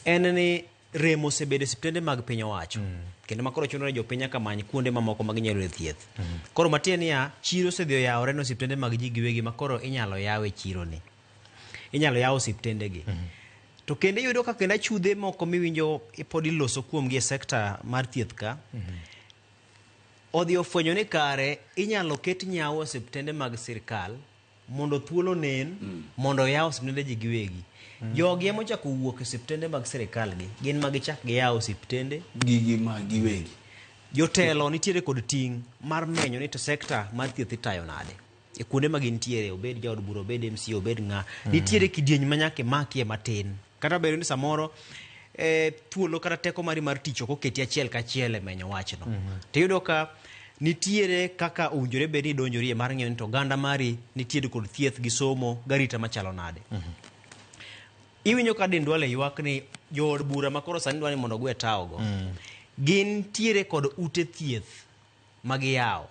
En ni rem osebedo e osiptende mag piny owacho. Kendo ma koro chuno ni jopiny nyaka many kuonde mamoko ma ginyalo yude thieth. Koro matiende niya, chiro osedhi oyawore ne osiptende mag ji giwegi ma koro inyalo yaw e chironi. Inyalo yaw osiptendegi. To kendo iyudo ka kendo achudhe moko miwinjo pod iloso kuomgi e sekta mar thieth ka, odhi ofwenyo ni kare inyalo ket nyawo e osiptende mag sirkal mondo thuolo onen mondo oyaw osiptende ji giwegi. Jogi ema ochako wuok e osiptende mag sirkal gi, gin ma gichak giyawo osiptende Gigi ma giwegi. Jotelo nitiere kod ting' mar menyo ni to sekta mar thieth itayo nade e kuonde ma gintiere, obed jaod bura, obed MCA, obed ng'a. Nitiere kidieny ma nyaka imakie matin. Kata obedo ni samoro thuolo kata teko mari mar tich ok oketi achiel kachiel e menyo wachno. To iyudo ka nitiere kaka owinjore bed ni idonjorie mar ng'iyo ni to oganda mari nitiere kod thieth gi somo garita machalo nade. Iwinjo ka Aden Duale ywak ni jood bura ma koro sani dwa ni mondo ogwe tawo go. Gintiere kod ute thieth ma giyawo.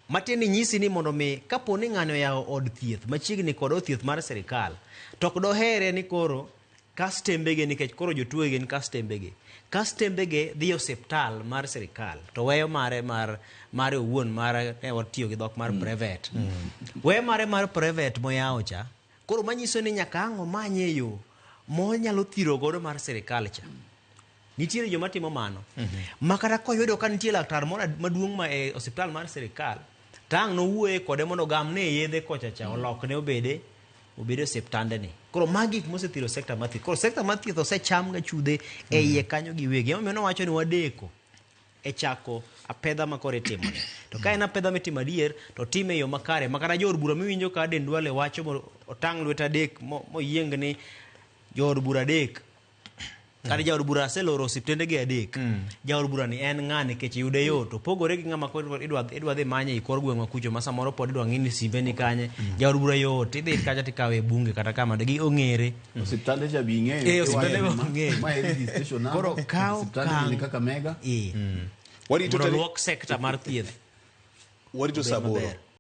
Matiende ni nyisi ni mondo mi kapo ni ng'ani oyawo od thieth machiegni kod od thieth mar sirikal, to ok dohere ni koro kastembege nikech koro jotuo gin kastembege. Kastembege dhi e osiptal mar sirikal to weyo mare mar mare owuon mar ne watiyo gi dhok mar private. Weyo mare mar private moyawo cha, koro manyiso ni nyaka ang' omanye yo monyalo thiro godo mar sirikal cha. Nitiere joma timo mano. Ma kata koyudo ka nitie laktar moro maduong' ma e osiptal mar sirikal, to ang' nowuoye kode mondo ogamne yedhe kocha cha olokne obede obede osiptande ni. Koro magi gik mosethiro sekta mar thieth. Koro sekta mar thieth osecham gachudhe e iye kanyo giwegi. Emomiyo nowacho ni wadeko e chako apedha ma koro itimoni. To ka en apedha mitimo adier, to time e yo makare. Ma kata jood bura miwinjo ka Aden Duale wacho otang' lwete adek moyieng ni jood bura adek kata jaod bura aseloro osiptende gi adek jaod bura ni en ng'a nikech yude yot opogore gi ng'ama koro idwa idwa dhi manye e kor gweng'wa kucho ma samoro pod idwa ng'i ni simbe ni kanye jaod bura yot idhi kacha tikawe e bunge kata kama gi ong'ere Osiptande cha bi ing'eyo. Eh, osiptande be ong'eyo. Ma e registration number. Koro kaw Osiptande okang'. ni Kakamega. Eh. Warito Mondo tarik luok sekta mar thieth warito obed saa aboro. maber.